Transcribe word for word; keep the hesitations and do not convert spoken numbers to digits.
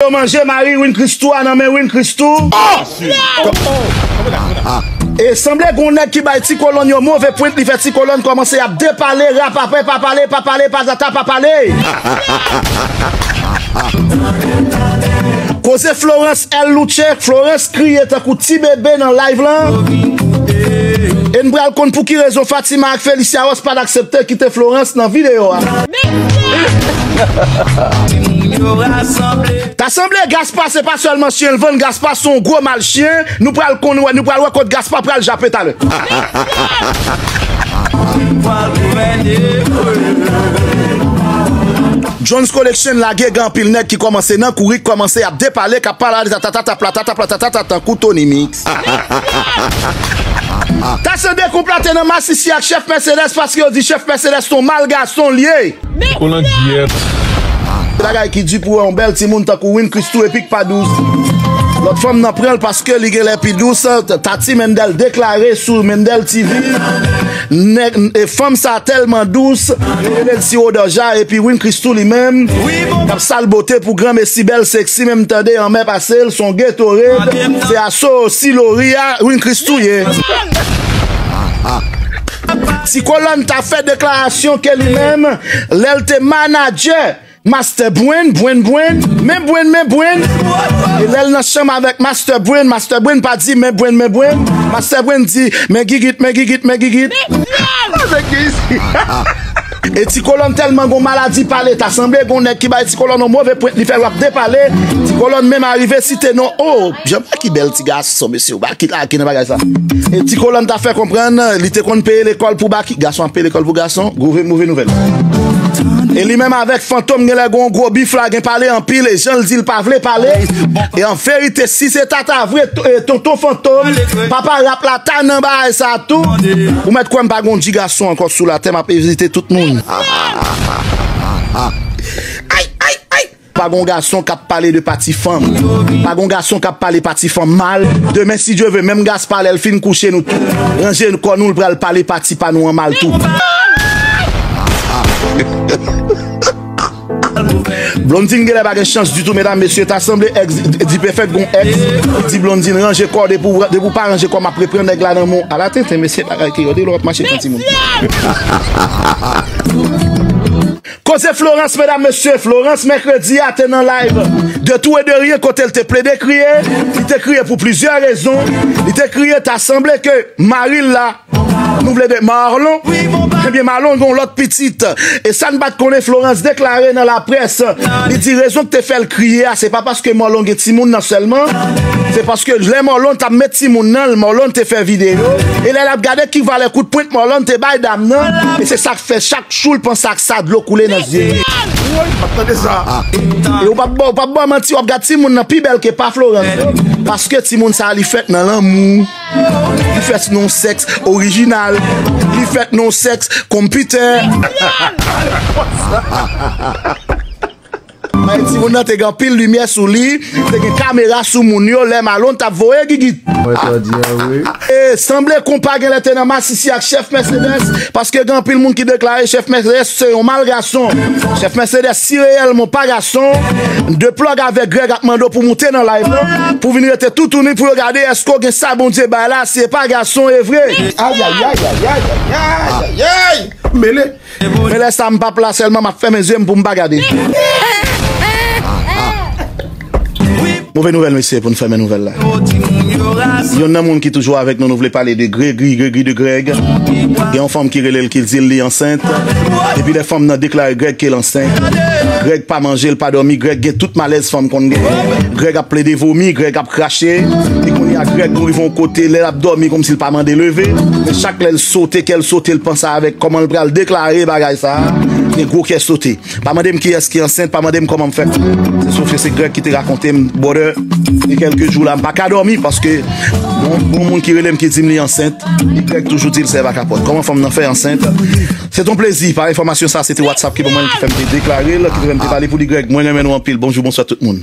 Yo manje mari Win Christoo a nan men Win Christoo. E sanble gon nèg ki bay ti kolòn yo move pwent, li fè ti kolòn kòmanse ap depale, rapapè, pa pale, pa pale, patata, pa pale. Koze Florence L. Louche, Florence kriye tankou ti bebe nan live lan. E n pral konn pou ki rezon Fatima ak Felicia Ross pa t aksepte kite Florence nan videyo a. Ta sanble Gaspa se pa sèlman chen l vann, Gaspa se yon gwo mal chen. Nou pral konn wè, nou pral wè kot Gaspa pral jape talè. Jones Collection lage gen anpil nèg ki kòmanse nan kouri, ki kòmanse ap depale, k ap pale tatata plata tatata plata tatata tankou Tony Mix. Ta sanble koup la te nan masisi ak chèf Mercedes paske yo di chèf Mercedes se yon mal gason l ye. Ou nan gyèt. Bagay ki di pou wè yon bèl timoun tankou Win Christoo epi k pa dous. Lòt fanm nan pran l paske li genlè pi dous. Tati Mendel deklare sou Mendel T V. Nèg, e fanm sa tèlman dous, yo rele l Siro Dorja, epi Win Christoo li menm, k ap sal bote pou granmesi bèl seksi, menm tande anmè pase l, se yon Gatorade, se aso si lori a, Win Christoo ye. Ti Kolòn ta fè deklarasyon ke li menm, lè l te manadjè Master Bwen, Bwen, Bwen, men Bwen, men Bwen. E lè l nan chanm avèk Master Bwen, Master Bwen pa di men Bwen, men Bwen. Master Bwen di men gigit, men gigit, men gigit. E Ti Kolòn tèlman gon maladi pale, ta sanble gon nèg ki bay Ti Kolòn yon move pwent, li fè l ap depale. Ti Kolòn menm arive site non, oh, jan ki bèl ti gason, mesye, ou pa ki lage nan bagay sa. E Ti Kolòn ta fè konprann, li te konn peye lekòl pou Baky. Gason ap peye lekòl pou gason, move, move nouvèl. E li menm avèk Fantom, genlè gon gwo bif la, gen pale anpil, e jan l di l pa vle pale. E an verite, si se ta ta vre, to-, e tonton Fantom, papa rap la ta nan bagay sa tou. Ou mèt kwè m pa gon dji gason ankò sou latè, m ap evite tout moun. Ay, ay, ay! Pa gon gason k ap pale de pati fanm. Pa gon gason k ap pale pati fanm mal. Demen, si Dye ve, menm Gaspa, lè l fin kouche, nou tou ranje kò nou, l pral pale pati pa nou an mal tou. Blondine genlè pa gen chans ditou, medam, mesye, ta sanble ex Dipèfèt gon ex, li di Blondine, ranje kò, depi w, depi w pa ranje kò, m ap reprann nèg la nan men w. Ala tenten, mesye, bagay ki yo, de lò w ap mache pran timoun. Koze Florence, medam, mesye, Florence, mèkredi a, te nan live De Tout et de Rien, kote l te plede kriye. Li te kriye pou plizyè rezon. Li te kriye, ta sanble ke mari l la, nou vle de Marlon, ebyen, Marlon gen yon lòt pitit. E sa n pa t konnen, Florence deklare nan laprès, li di rezon k te fè l kriye a, se pa paske Marlon gen timoun nan sèlman, se paske lè Marlon t ap met timoun nan, Marlon te fè videyo, e lè l ap gade ki valè kout pwent Marlon te bay dam nan, e se sa k fè chak jou l panse ak sa, dlo koule nan zye l. Woy, m ap tande sa. E ou p ap ba, ou p ap ba manti, w ap gad timoun nan pi bèl ke pa Florence, paske timoun sa a li fèt nan lanmou. Li fèt nan yon sèks orijinal. Li fèt nan yon sèks konpitè. Ay, timoun nan te gen anpil limyè sou li, te gen kamera sou moun yo, lè Marlon t ap voye gigit. Mwen tande an, wi. E sanble konpa genlè te nan masisi ak chèf Mercedes, paske gen anpil moun ki deklare chèf Mercedes se yon mal gason. Chèf Mercedes, si reyèlman w pa gason, De Plug avèk Greg ap mande w pou moute nan live lan, pou vin rete toutouni pou yo gade èske w gen sa Bondye bay la, si e pa gason e vre. Ayayay, ayayay, ayayay. Mele. Men lè sa m p ap la sèlman, m ap fèmen zye m pou m pa gade. Move nouvèl, mesye, pou n fèmen nouvèl la. Yonn nan moun ki toujou avèk nou, nou vle pale de Gregory, Gregory de Greg. Gen yon fanm ki rele l, ki di l li ansent. Depi lè fanm nan deklare Greg ke l ansent, Greg pa manje, l pa dòmi, Greg gen tout malèz fanm konn gen. Greg ap plede vomi, Greg ap krache. E kounye a Greg rive yon kote, lè l ap dòmi kòmsi l pa mande leve. Men chak lè l sote, kè l sote, l panse avèk kòman l pral deklare bagay sa a. Gen gwo kè sote. Pa mande m kiyès ki ansent, pa mande m kòman m fè. Se sou Facebook, se Greg ki te rakonte m, brother, gen kèlke jou la, m pa ka dòmi paske bon, bon moun ki rele m ki di m li ansent, e Greg toujou di l sèva kapòt. Kòman fanm nan fè ansent? Se t on plezi, pa enfòmasyon sa, se te WhatsApp ki ban mwen l, ki fè m te deklare l, ki fè m te pale pou li, Greg. Mwen renmen nou anpil. Bonjou, bonswa tout moun.